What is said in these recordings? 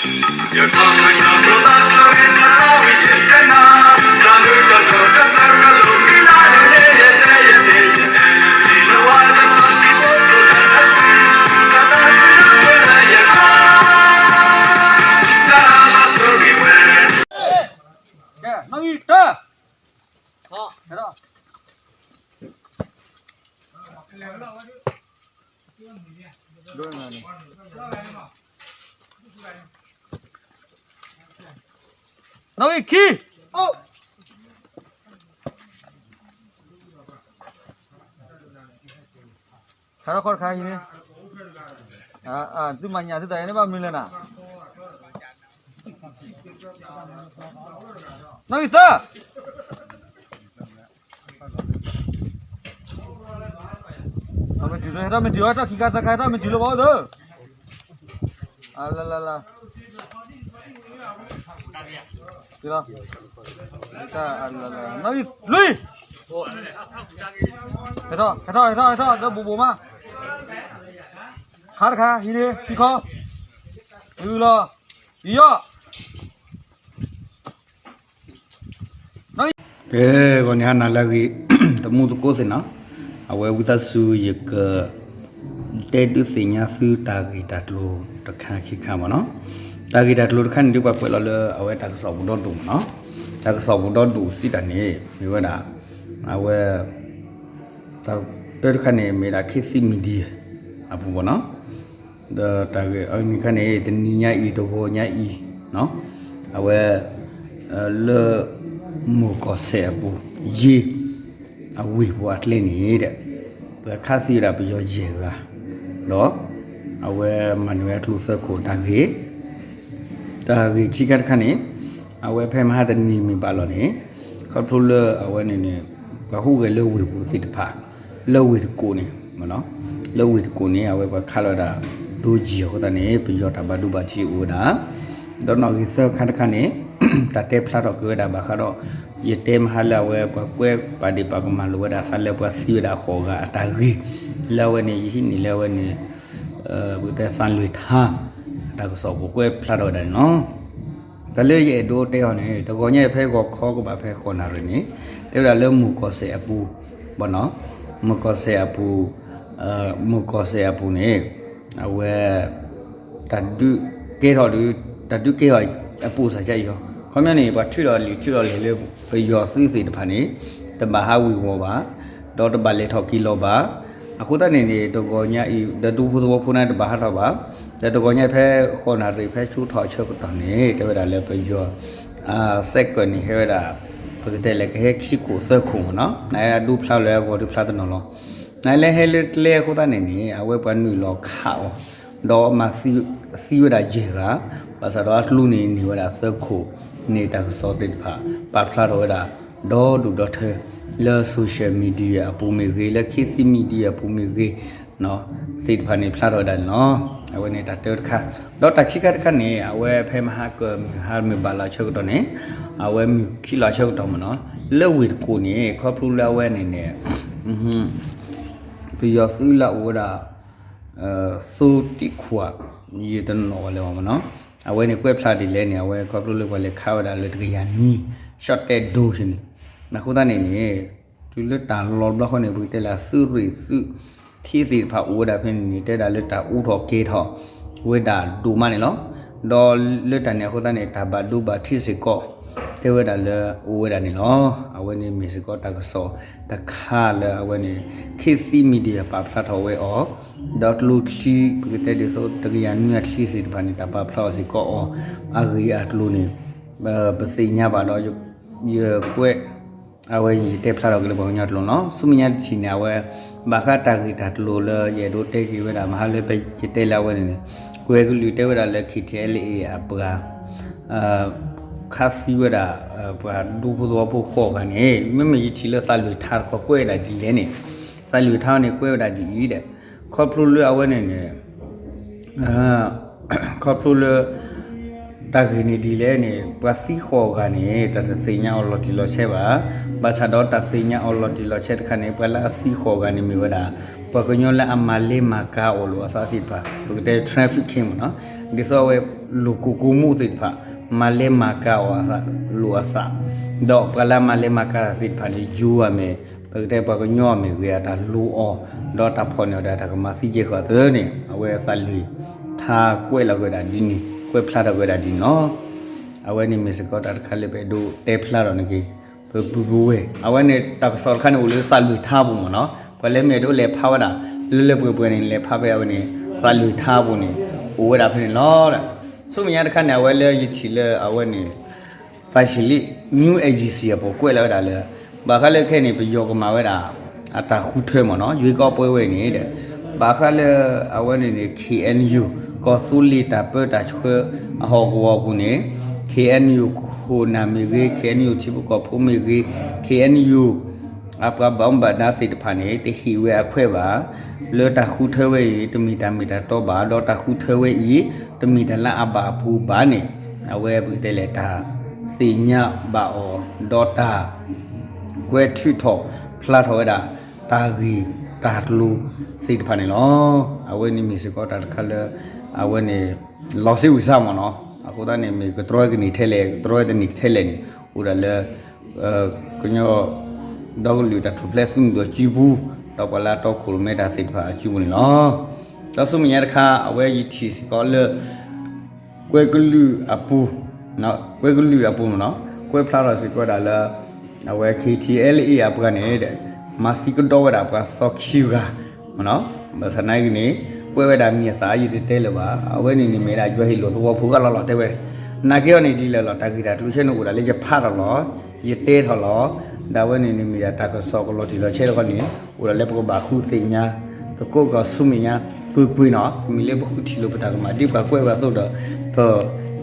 ကဲ နီၣ်ဂံၢ်တၢ နီၣ်ဂံၢ်ခံ ခါထီၣ်ခီၣ်တခါအံၤန့ၣ်, သုမၤညၣ်သုသးအံၤန့ၣ်ဘၣ်မနုၤလဲၣ်နၤ, နီၣ်ဂံၢ်သၢ, မ့ၢ်တုၤလၢဟဲထီၣ်မ့ၢ်တုၤလၢဟဲထီၣ်ခံခါသၢခါဟဲထီၣ်မ့ၢ်တုၤလၢဘၣ်အိၣ်သၢ, အလလလ နီၣ်ဂံၢ်လွံၢ်, ဟဲထီၣ် ဟဲထီၣ် ဟဲထီၣ် ဒီးဘူးဘူးမး, ခါတခါ ဟံးန့ၢ် ဟံးခီ, ဟံးလီၤ, ယီၢ် ကဲ, ဂီၤန့ၣ်ဟါနၤလၢအဂ့ၤ, တမူသကိးသ့ၣ်နီၤ, အဝဲဝံသးစူၤယက တဲဒုးသ့ၣ်ညါသုတၢ်ဂ့ၢ်တၢ်ကျိၤတခါခံခါမ့ၢ်နီၤ, တၢ်ဂ့ၢ်တၢ်ကျိၤတခါန့ၣ်ဒုးပှၤကွဲးလီၤလၢအဝဲတၢ်ကစီၣ်ပူၤဒီဒိၣ်မ့ၢ်နီၤ, တၢ်ကစီၣ်ပူၤဒီဒိၣ်စံးတၢ်န့ၣ် မ့ၢ်ဝဲဒၣ် အဝဲ တၢ်တခါန့ၣ် မ့ၢ်ဒၣ်ခေတ်သစ် media အပူၤမ့ၢ်နီၤ, ဒီးတၢ်ဂ့ၢ်အနံၤခါန့ၣ် တနံၤညါအံၤ တဂီၤညါအံၤ အဝဲ လၢ မိၢ်ကီၢ်စဲၣ်အပူၤ ယ့ အဝ့ၢ်ပူၤအကျဲန့ၣ်ဒီး ပှၤခးသံဝဲဒၣ်ပယီၤယဲၢ်ဂၤ, ဒီး အဝဲမၤန့ၢ်ဝဲအကျိသၢခိၣ်တၢ်ဂ့ၢ်, တၢ်ဂ့ၢ်ခံခါတခါန့ၣ် အဝဲဖဲမဟါတနံၤမ့ၢ်ဘၣ်လီၤန့ၣ် ခီဖျိလၢအဝဲန့ၣ်န့ၣ် ပှၤဟူးဂဲၤလၢဝ့ၢ်ပူၤသ့ၣ်တဖၣ် လၢဝ့ၢ်တကိးန့ၣ် လၢဝ့ၢ်တကိးန့ၣ် အဝဲပှၤခးလီၤဝဲဒၣ် ဒိကံၢ်အဃိသတးန့ၣ် ပယီၤတၢ်ဘၣ်ဒိဘၣ်ထံးအိၣ်ဝဲဒၣ်, ဒီးနီၣ်ဂံၢ်သၢခါတခါန့ၣ် တၢ်တဲဖျါထီၣ်က့ၤဝဲဒၣ်ဘၣ်ဃးဒီး ယတဲမဟါလၢအဝဲပှၤကွဲးပာ်ဒ့ၣ်ပာ်ကမၣ်လိာ်ဝဲဒၣ်သးလၢပှၤသံဝဲဒၣ်ဃိးဂၤအတၢ်ဂ့ၢ်, လၢအဝဲန့ၣ် ယဟံးန့ၢ်လၢအဝဲန့ၣ် ပကတဲသးလွံၢ်ထါ အတၢ်ကစီၣ်ပူၤကွဲးဖျါထီၣ်ဝဲဒၣ်န့ၣ်လီၤ. တၢ်လၢယအဲၣ်ဒိးတဲအီၤန့ၣ် တဂီၤညါအံၤဖဲဂီၤခီကဘၣ်ဖဲဃိးနၣ်ရံၣ်န့ၣ် တဲဝဲဒၣ်လၢမိၢ်ကီၢ်စဲၣ်အပူၤ ဘၣ်နီၤ, မိၢ်ကီၢ်စဲၣ်အပူၤ, မိၢ်ကီၢ်စဲၣ်အပူၤန့ၣ် အဝဲ တၢ်ဒုးကဲထီၣ်ဒုး တၢ်ဒုးကဲထီၣ်အပူၤစၢ်ကါအံၤလီၤ. ခီပညီန့ၣ် ပှၤထုးထီၣ်လံာ်ထုးထီၣ်လဲၢ်လၢ ပယီၤသုးသ့ၣ်တဖၣ်န့ၣ် တဘၣ်ဟးဝ့ၤဝီၤဘၣ်, ဒီးတဘၣ်လဲၤထီၣ်က့ၤလီၤဘၣ်. အဃိသတးန့ၣ်န့ၣ် တဂီၤညါအံၤ ဒီးဒူဖိသဝီဖိန့ၣ်တဘၣ်ဟးထီၣ်ဘၣ်, ဒီးတဂီၤညါဖဲဃိးနၣ်ရံၣ် ဖဲဆူထီၣ်အဆၢကတီၢ်န့ၣ် တဲဝဲဒၣ်လၢပယီၤ စဲးကၢးန့ၣ် ဟဲဝဲဒၣ် ပကတဲလဲၣ် ကဟဲခံခိၣ်သၢခိၣ်မ့ၢ်နီၤ, နဒူဖျါလၢအဂီၢ်ဒုးဖျါတနီၤလီၤ. နလဲၤဟဲလၢကျဲအဃိသတးန့ၣ်န့ၣ် အဝဲပှၤနုာ်လီၤခးအီၤ ဒီးမၤသံဝဲဒၣ်ယဲၢ်ဂၤ, ဘၣ်ဆၣ်ဒီးအကျိန့ၣ်န့ၢ်ဝဲဒၣ်သၢခိၣ်န့ၣ် တၢ်ကစီၣ်သ့ၣ်တဖၣ် ပာ်ဖျါထီၣ်ဝဲဒၣ် ဒီဒူၣ်ဒီထၢ လၢ social media အပူၤမ့ၢ်ဂ့ၤ, လၢခေတ်သစ် media အပူၤမ့ၢ်ဂ့ၤ သ့ၣ်တဖၣ်န့ၣ်ဖျါထီၣ်ဝဲဒၣ်န့ၣ်လီၤ. အဝဲန့ၣ်တၢ်တဲတခါ, ဒီးတၢ်ခံခါတခါန့ၣ် အဝဲဖဲမဟါကမုၢ်ဟါမုၢ်ဘၣ်လီၤဆၢကတီၢ်န့ၣ် အဝဲမုၢ်ခံလီၤဆၢကတီၢ်မ့ၢ်နီၤ, လၢဝ့ၢ်တကိးန့ၣ် ခီဖျိလၢအဝဲန့ၣ်န့ၣ် ပယီၤသုးလၢအအိၣ်ဝဲဒၣ် သိတံၢ်ခွါ ယတနီၣ်ဝဲလဲၣ်မ့ၢ်နီၤ, အဝဲန့ၣ်ကွဲးဖျါဒ်လဲၣ်န့ၣ် အဝဲခီဖျိလၢပှၤလဲၤခးဝဲဒၣ်လၢတကယၤနွံ ရှီၣ်တဲၣ်ဒိန့ၣ်, အဃိသတးန့ၣ်န့ၣ် တုၤလၢတၢ်လီၤဘျီဃီန့ၣ် ပကတဲလၢသုးရ့ၣ်သုးထံသ့ၣ်တဖၣ်အိၣ်ဝဲဒၣ်ဖဲန့ၣ်န့ၣ် တဲဒၣ်လၢတၢ်အူထီၣ်ကဲၤထီၣ်ဝဲဒၣ်ဒိၣ်မးန့ၣ်လီၤ. ဒီးလၢတၢ်န့ၣ်အဃိသတးန့ၣ် တၢ်ဘၣ်ဒိဘၣ်ထံးစ့ၢ်ကီး တဲဝဲဒၣ်လၢအိၣ်ဝဲဒၣ်န့ၣ်လီၤ. အဝဲန့ၣ်မ့ၢ်စ့ၢ်ကီးတၢ်ကစီၣ်တခါလၢအဝဲန့ၣ် ခေတ်သစ် media ပာ်ဖျါထီၣ်ဝဲအီၤ, ဒီးကျိချံ ပကတဲဒ်သိးတကယၤနွံအချံသ့ၣ်တဖၣ်န့ၣ် တၢ်ပာ်ဖျါအီၤစ့ၢ်ကီးအီၤ အဂ့ၢ်အကျိၤန့ၣ် ပသ့ၣ်ညါဘၣ်ဒီး ယကွဲး အဝဲယတဲဖျါထီၣ်က့ၤလၢပှၤကညီကျိာ်န့ၣ်လီၤ. ဆူမဲာ်ညါတထံၣ်န့ၣ် အဝဲ ဘၣ်ဃးတၢ်ဂ့ၢ်တၢ်ကျိၤလၢယအဲၣ်ဒိးတဲက့ၤဝဲဒၣ် မဟါလၢပယတဲလၢအဝဲန့ၣ်န့ၣ် ကွဲးကလုၢ်တဲဝဲဒၣ်လၢ KTLA အပှၤ ခးသံဝဲဒၣ် ပှၤဒူဖိသဝီဖိဃိးဂၤန့ၣ် မ့မ့ၢ်ယထံၣ်လၢသးလွံၢ်ထါတခီကွဲးဝဲဒၣ်ဒ်လဲၣ်န့ၣ်, သးလွံၢ်ထါန့ၣ်ကွဲးဝဲဒၣ်ဒ်အံၤဒီး ခီဖျိလၢအဝဲန့ၣ်န့ၣ် ခီဖျိလၢ တၢ်ဂ့ၢ်န့ၣ်ဒ်လဲၣ်န့ၣ် ပှၤသံဃိးဂၤန့ၣ် တၢ်တသ့ၣ်ညါအီၤလီၤတံၢ်လီၤဆဲးဘၣ်. ဘၣ်ဆၣ်ဒီးတၢ်သ့ၣ်ညါအီၤလီၤတံၢ်လီၤဆဲးတခါန့ၣ် ပှၤလၢအသံဃိးဂၤန့ၣ်မ့ၢ်ဝဲဒၣ် ပှၤကညီလၢအမၤလ့မၤကၤအိၣ်လိာ်အသးသ့ၣ်တဖၣ် ပကတဲ trafficking မ့ၢ်နီၤ. ဒ်သိးအဝဲ လိၤကိၢ်ကိၢ်မူၣ်သ့ၣ်တဖၣ် မၤလဲၤမၤကၤအီၤအသး လိာ်အသး, ဒီးပှၤလၢမၤလဲၤမၤကၤသ့ၣ်တဖၣ်န့ၣ် ယိၤအမ့ၢ် ပကတဲပှၤကညီအမ့ၢ်ဂ့ၤ အတၢ်လိၤအီၤ ဒီးတၢ်ဖီၣ်န့ၢ်အီၤဒီးတၢ်ကမၤသံကဲဃာ်အသိးန့ၣ် အဝဲသးလွံၢ်ထါကွဲးလီၤက့ၤဝဲဒၣ်ဒ်န့ၣ် ကွဲးဖျါထီၣ်က့ၤဝဲဒၣ်ဒ်န့ၣ်လီၤ. အဝဲန့ၣ်မ့ၢ်စ့ၢ်ကီးတၢ်တခါလၢပအဲၣ်ဒိးတဲဖျါထီၣ်န့ၣ်က့ၤ ပပုၢ်ပဝဲၢ် အဝဲန့ၣ်တၢ်ကစီၣ်တခါန့ၣ်အိၣ်လၢသးလွံၢ်ထါပူၤမ့ၢ်နီၤ, ပှၤလၢမ့ၢ်အဲၣ်ဒိးလဲၤဖးဝဲဒၣ် လၢလၢပှဲၤပှဲၤန့ၣ် လဲၤဖးဖဲအဝဲန့ၣ် သးလွံၢ်ထါပူၤန့ၣ် အိၣ်ဝဲဒၣ်ဖဲန့ၣ်လီၤ. ဆူမဲာ်ညါတခါန့ၣ် အဝဲလၢယထံၣ်လၢအဝဲန့ၣ် သးဆံးလံ New Agency အပူၤကွဲးလီၤဝဲဒၣ်လၢ ဘၣ်ဃးလၢခဲအံၤန့ၣ် ပယီၤကမၤဝဲဒၣ် အတၢ်ဃုထၢမ့ၢ်နီၤ ရွေးကောက်ပွဲဝဲအံၤန့ၣ်ဒီး ဘၣ်ဃးလၢအဝဲန့ၣ်န့ၣ် K N U ကီၢ်သူလ့ၤတၢ်ပၢတၢ်ဆှၢအဟီၣ်ကဝီၤအပူၤန့ၣ် K N U ခိၣ်နၢ်မ့ၢ်ဂ့ၤ K N U ထံဖိကီၢ်ဖိမ့ၢ်ဂ့ၤ K N U အပှၤဘၣ်မူဘၣ်ဒါသ့ၣ်တဖၣ်န့ၣ် တဟ့ၣ်ဝဲအခွဲးဘၣ် လၢတၢ်ဃုထၢဝဲအံၤ တမ့ၢ်တၢ်မ့ၢ်တၢ်တီဘၣ် ဒီးတၢ်ဃုထၢဝဲအံၤ တမ့ၢ်တၢ်လၢအဘၣ်အပူၤဘၣ်န့ၣ် အဝဲပကတဲလဲၣ်တၢ်သ့ၣ်ညါဘၣ်အီၤ ဒီးတၢ် ကွဲးထုးထီၣ်ဖျါထီၣ်ဝဲဒၣ် တၢ်ဂ့ၢ်တၢ်ကျိၤသ့ၣ်တဖၣ်န့ၣ်လီၤ. အဝဲန့ၣ်မ့ၢ်စ့ၢ်ကီးတၢ်တခါလၢ အဝဲန့ၣ် လီၤစ့ဝံၤစါမ့ၢ်နီၤ အဃိသတးန့ၣ် မ့ၢ်ကတြီကန့ၢ်ထဲလဲၣ် ကတြီတန့ၢ်ထဲလဲၣ်န့ၣ် အိၣ်ဒၣ်လၢ ကညီ ဒီကလုာ်တၢ်ထူၣ်ဖျဲးသုးမုၢ်ဒိၣ်အစုပူၤ ဒီးပှၤလၢအတီခိၣ်ရိၣ်မဲတၢ်သ့ၣ်တဖၣ်အစုပူၤန့ၣ်လီၤ. ဒီးဆူမဲာ်ညါတခါ အဝဲယထံၣ်စ့ၢ်ကီးလၢ ကွဲကလုာ်အပူၤ, ကွဲကလုာ်အပူၤမ့ၢ်နီၤ ကွဲးဖျါထီၣ်စ့ၢ်ကီးဒၣ်လၢ အဝဲ K T L A အပှၤန့ၣ်ဒီး မၤသံကဒီဝဲဒၣ်ပှၤသီခံဂၤမ့ၢ်နီၤ ဘၣ်ဆၣ်နာ်က့န့ၣ် ကွဲးဝဲဒၣ်မံၤအသး ယတတဲလၢၤဘၣ် အဝဲန့ၣ်န့ၣ်မ့ၢ်ဒၣ်ယွၤဟ့ၣ်လီၤသဝီဖိကလီၤလီၤတဲဝဲ နာ်က့အီၤန့ၣ်ဒ်လဲၣ်လီၤ တၢ်ဂ့ၢ်တၢ်ကျိၤဆဲန့ၣ်အိၣ်ဒၣ်လၢယဖးထီၣ်လီၤ ယတဲထီၣ်လီၤ ဒၣ်ဝဲန့ၣ်န့ၣ်မ့ၢ်ဒၣ်တၢ်ကစီၣ်ကလီၤတံၢ်လီၤဆဲးတခီန့ၣ် အိၣ်ဒၣ်လၢပကဘၣ်ဃုသ့ၣ်ညါ သကိးကီၢ်ဆူမဲာ်ညါ ကွ့ၢ်ကွ့ၢ်နီၤ မ့ၢ်လၢပဃုထံၣ်လိာ်ပတၢ်ကမၣ်ဒ်ပှၤကွဲးဝဲအသိးဒီး ပ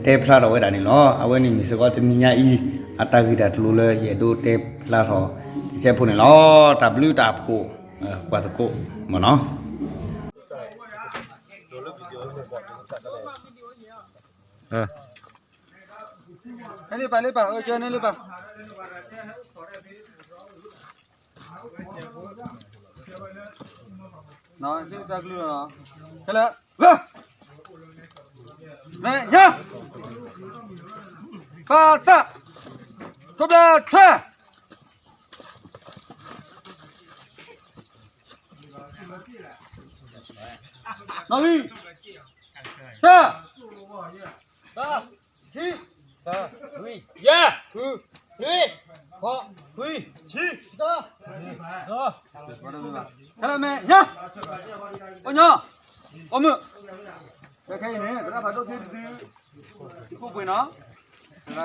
တဲဖျါထီၣ်ဝဲဒၣ်န့ၣ်လီၤ. အဝဲန့ၣ်မ့ၢ်စ့ၢ်ကီးတနံၤညါအံၤ အတၢ်ဂ့ၢ်တၢ်ကျိၤလၢယအဲၣ်ဒိးတဲဖျါထီၣ် တစဲးဖိန့ၣ်လီၤ. တၢ်ဘျုးတၢ်ဖှိၣ် ကွၢ်သကိးမ့ၢ်နီၤ လ့ပာ်လ့ပာ် အၢကၢန့ၣ်လ့ပာ် တၢ်ကလုၢ်လီၤ ခဲလၢာ် လၢ မဲာ်ညါ ပာ်သး ခိၣ်ဘျၢထွဲ နီၣ်ဂံၢ် တၢ တၢ ခံ တၢ လွံၢ် ယဲၢ် ဃု နွံ ဃိး ခွံ ဆံ တၢ တၢ တၢ်မဲာ်ညါ အိၣ်ညီ အိၣ်မုာ် ခဲအံၤန့ၣ် ပတၢ်ဖးဒိၣ်သ့တဒု ခိၣ်ပှ့ၤနီၤ